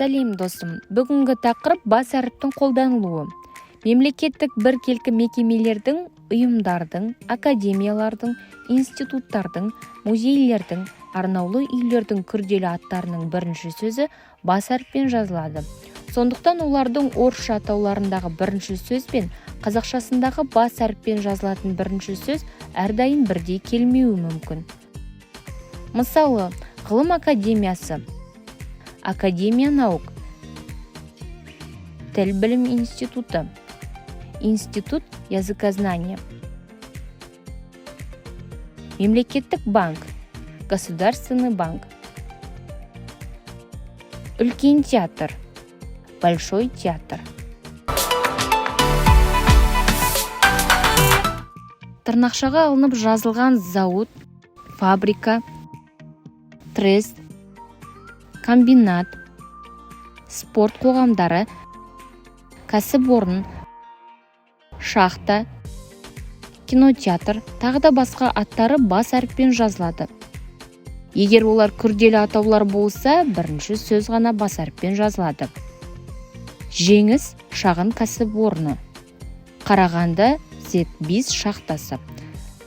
Сәлем, досым! Бүгінгі тақырып: бас әріптің қолданылуы. Мемлекеттік біркелкі мекемелердің, ұйымдардың, академиялардың, институттардың, музейлердің, арнаулы үйлердің күрделі аттарының бірінші сөзі бас әріппен жазылады. Сондықтан олардың орысша атауларындағы бірінші сөз бен қазақшасындағы бас әріппен жазылатын бірінші сөз әрдайым бірдей келмеуі мүмкін. Мысалы, Ғылым академиясы – Академия наук, Тіл білім институты – Институт языкознания, Мемлекеттік банк – Государственный банк, Үлкен театр – Большой театр. Тырнақшаға алынып жазылған зауыт, фабрика, трест, комбинат, спорт қоғамдары, кәсіпорын, шахта, кинотеатр, тағы да басқа аттары бас әріппен жазылады. Егер олар күрделі атаулар болса, бірінші сөз ғана бас әріппен жазылады: Жеңіс шағын кәсіпорны, Қарағанды Зет шахтасы,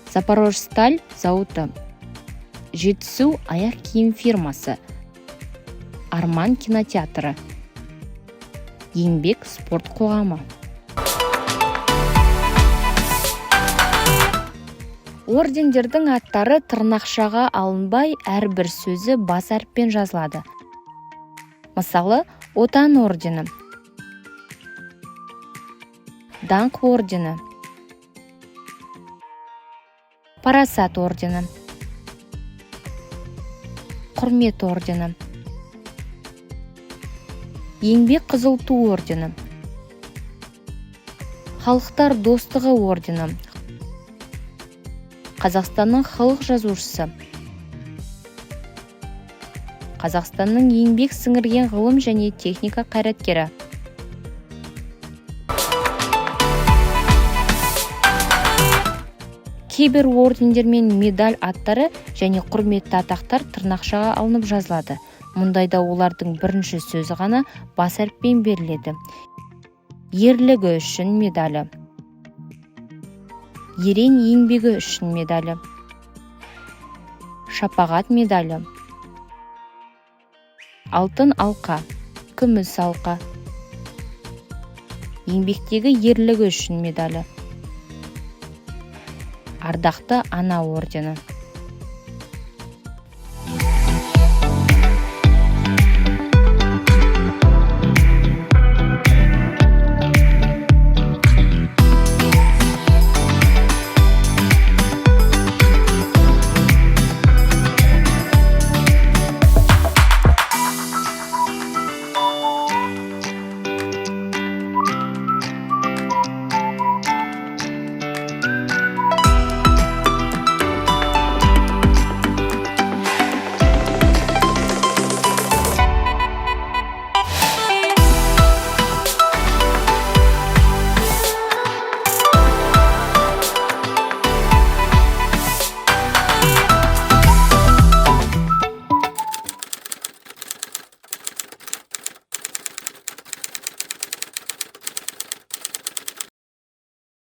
Запорожсталь зауыты, Жетісу аяқ киім фирмасы, Арман кинотеатры, Еңбек спорт қоғамы. Ордендердің аттары тырнақшаға алынбай, әрбір сөзі бас әріппен жазылады. Мысалы, Отан ордені, Даңқ ордені, Парасат ордені, Құрмет ордені, Еңбек Қызыл Ту ордені, Халықтар достығы ордені, Қазақстанның халық жазушысы, Қазақстанның еңбек сіңірген ғылым және техника қайраткері. Кейбір ордендер мен медаль аттары және құрметті атақтар тырнақшаға алынып жазылады. Мұндайда олардың бірінші сөзі ғана бас әріппен беріледі: Ерлігі үшін медалі, Ерен еңбегі үшін медалі, Шапағат медалі, Алтын алқа, Күміс алқа, Еңбектегі ерлігі үшін медалі, Ардақты ана ордені.